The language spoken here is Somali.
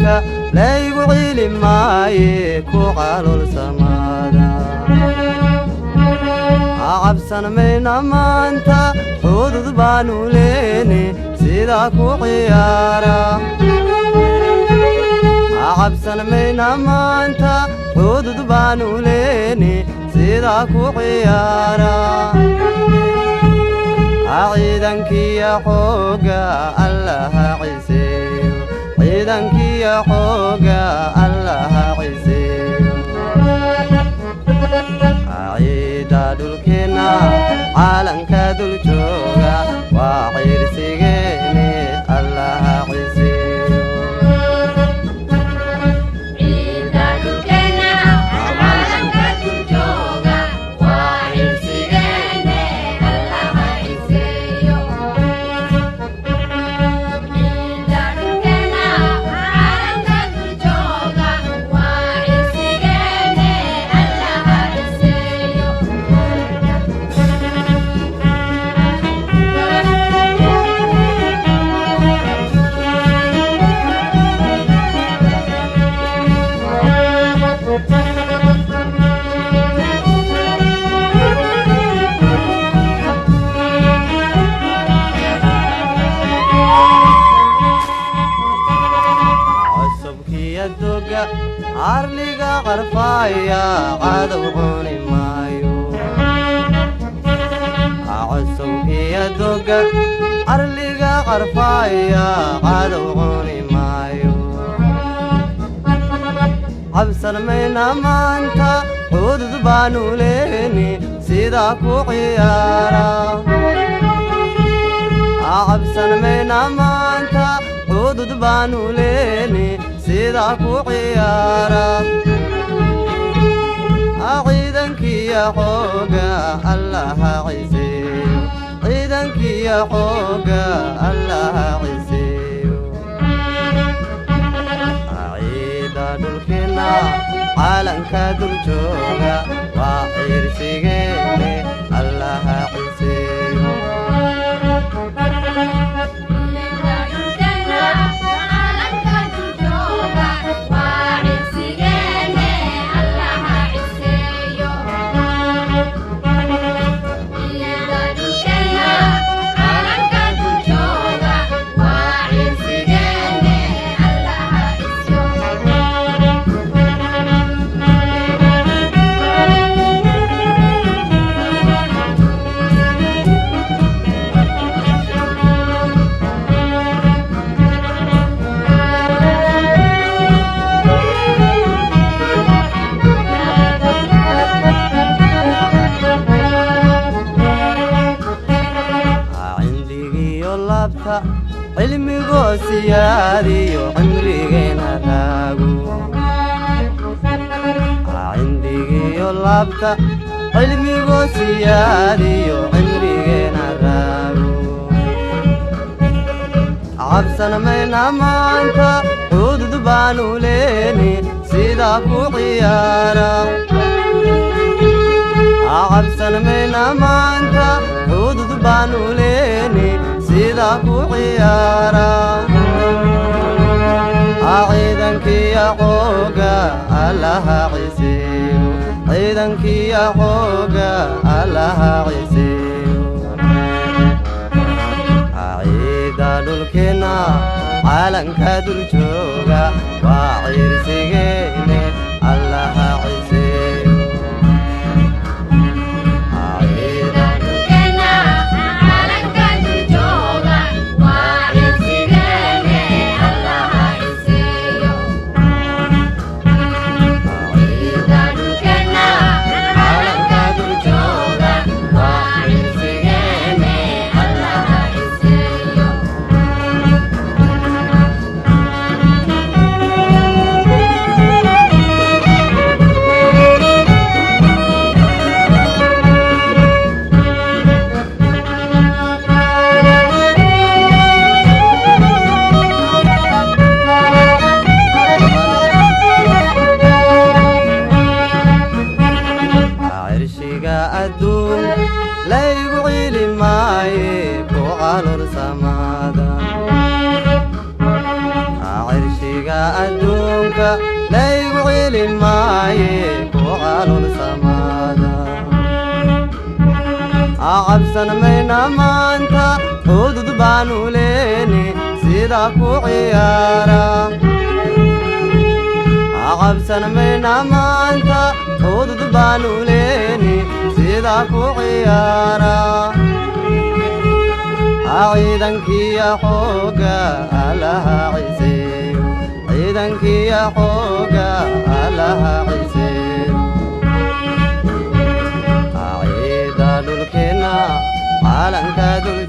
Adduunka laygu ciili maaye, ku calool samaada. Cabsan mayna maanta, xudud baanu leene, sidaa ku ciyaara. Cabsan mayna maanta, xudud baanu leene, sidaa ku ciyaara. Ciidankiya xooga Allaha ciseeyo, ciidankiya xooga Allaha ciseeyo. Ciida dhulkeenna caalanka dul jooga waa ciirsigeene, Allaha ciseeyo. Ciida dhulkeena caalamka dul jooga waa ciirsigeene, Allaha ciseeyo. Ciida dhulkeena caalamka dul jooga waa ciirsigeene, Allaha ciseeyo. Cusubkiya doga arliga qarfaaya, cadow cuni maayo. Cusubkiya doga arliga qarfaaya, cadow cuni maayo. Cabsan mayna maanta, xudud baanu leeni, sidaa ku ciyaara. Cabsan mayna maanta, xudud baanu leeni, sidaa ku ciyaara. Ciidankiya xooga Allaha ciseeyo, ciidankiya xooga Allaha ciseeyo. Ciida dhulkeenna caalanka dul jooga waa ciirsigeene, Allaha ciseeyo. Ciida dhulkeena caalamka dul jooga waa ciirsigeene, Allaha ciseeyo. Ciida dhulkeena caalamka dul jooga waa ciirsigeene, Allaha ciseeyo. Cindigiyo laabta cilmigoo siyaadiyo cimrigeena raago. Cindigiyo laabta cilmigoo siyaadiyo cimrigeena raago. Cabsan mayna maanta, xudud baanu leeni, sidaa ku ciyaara. Cabsan mayna maanta, xudud baanu leeni, sidaa ku ciyaara. Ciidankiya xooga Allaha ciseeyo, ciidankiya xooga Allaha ciseeyo. Ciida dhulkeenna caalanka dul jooga waa ciirsigeene, Allaha ciseeyo. Ciida dhulkeena caalamka dul jooga waa ciirsigeene, Allaha ciseeyo. Ciida dhulkeena caalamka dul jooga waa ciirsigeene, Allaha ciseeyo. Ciishiga adduunka laygu celi maaye, ku calool samaada. Cabsan mayna maanta, xudud baanu leeni sidaa ku ciyaara. Cabsan mayna maanta, xudud baanu leeni sidaa ku ciyaara. Ciidankiya xooga Allaha ciseeyo, ciidankiya xooga Allaha ciseeyo. Ciida dhulkeenna, caalanka dul